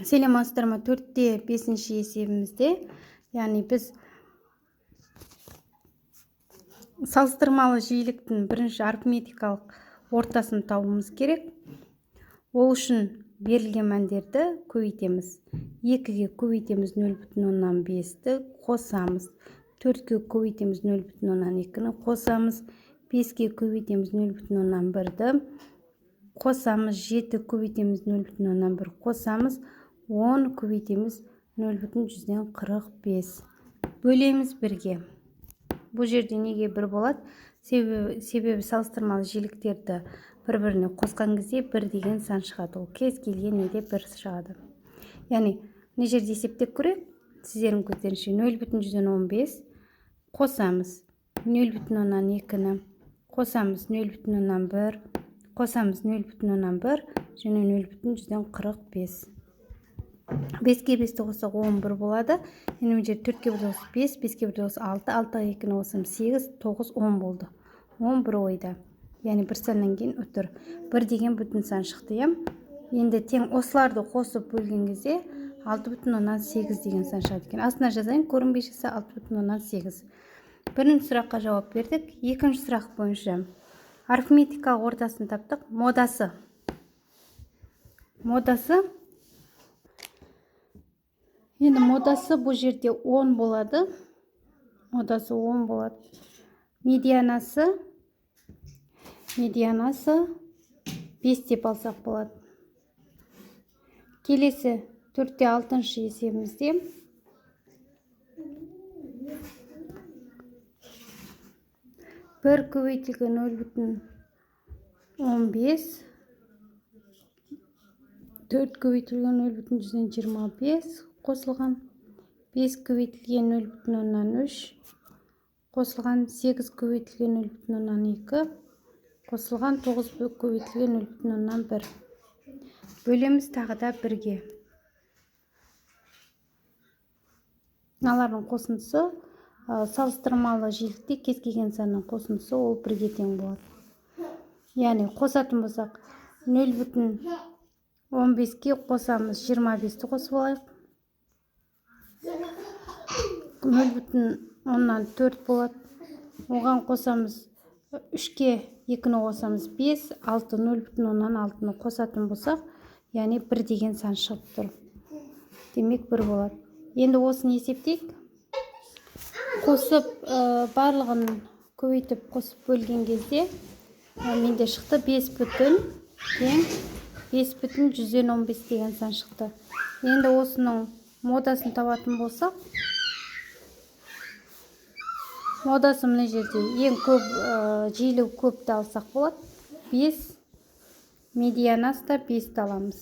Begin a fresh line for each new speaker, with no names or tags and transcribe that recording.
Саламатсыздар ма? 4-те 5-ші есебімізде, яғни біз салыстырмалы жиіліктің бірінші арифметикалық ортасын табуымыз керек. Ол үшін берілген мәндерді көбейтеміз. 2-ге көбейтеміз 0,5-ті қосамыз. 4-ке көбейтеміз 0,2-ні қосамыз. 5-ке көбейтеміз 0,1-ді қосамыз. 7 көбейтеміз 0,1 қосамыз. 10 көбейтеміз 0,45. Бөлеміз бірге. Бұл жерде неге 1 болады? Себебі салыстырмалы жиіліктерді бір-біріне қосқан кезде 1 деген сан шығады. Ол кез келген неде 1 шығады. Яғни мына жерде есептеп көрейік. Сіздердің көздеріңізше 0,15 қосамыз 0,2-ні қосамыз 0,1 қосамыз 0,1 және 0,45. 5-ке 5-ті қоссақ 11 болады. Енді мына жерде 4-ке 1 қоссақ 5, 5-ке 1 қоссақ 6, 6-ға 2-ні қоссам 8, 9, 10 болды. 11 ойда. Яғни бір саннан кейін үтір. 1 деген бүтін сан шықты, иә. Енді тең осыларды қосып бөлген кезде 6,8 деген сан шығады екен. Астына жазайын, көрінбей шықса 6,8. Бірінші сұраққа жауап бердік. Екінші сұрақ бойынша арифметикалық ортасын таптық. Модасы. Модасы. Енді модасы бұл жерде 10 болады. Модасы 10 болады. Медианасы 5 деп алсақ болады. Келесі 4-те 6-шы есебімізде 1 көбейтілген 0,15, 4 көбейтілген 0,25 қосылған 5 көбейтілген 0,3 қосылған 8 көбейтілген 0,2 қосылған 9 көбейтілген 0,1. Бөлеміз тағы да бірге. Мыналардың қосындысы салыстырмалы жиілікте кез келген санның қосындысы ол бірге тең болады. Яғни қосатын болсақ 0,15-ке қосамыз 25-ті қосып алайық. 0,4 болады. Оған қосамыз 3-ке 2-ні қосамыз 5, 6, 0,6-ны қосатын болсақ, яғни 1 деген сан шығып тұр. Демек 1 болады. Енді осыны есептейік. Қосып, барлығын көбейтіп қосып бөлген кезде менде шықты 5 бүтін тең 5,15 деген сан шықты. Енді осының модасын табатын болсақ, модасы мына жерде ең көп, жиілігі көпті алсақ болады. 5, медианасы да 5-ті аламыз.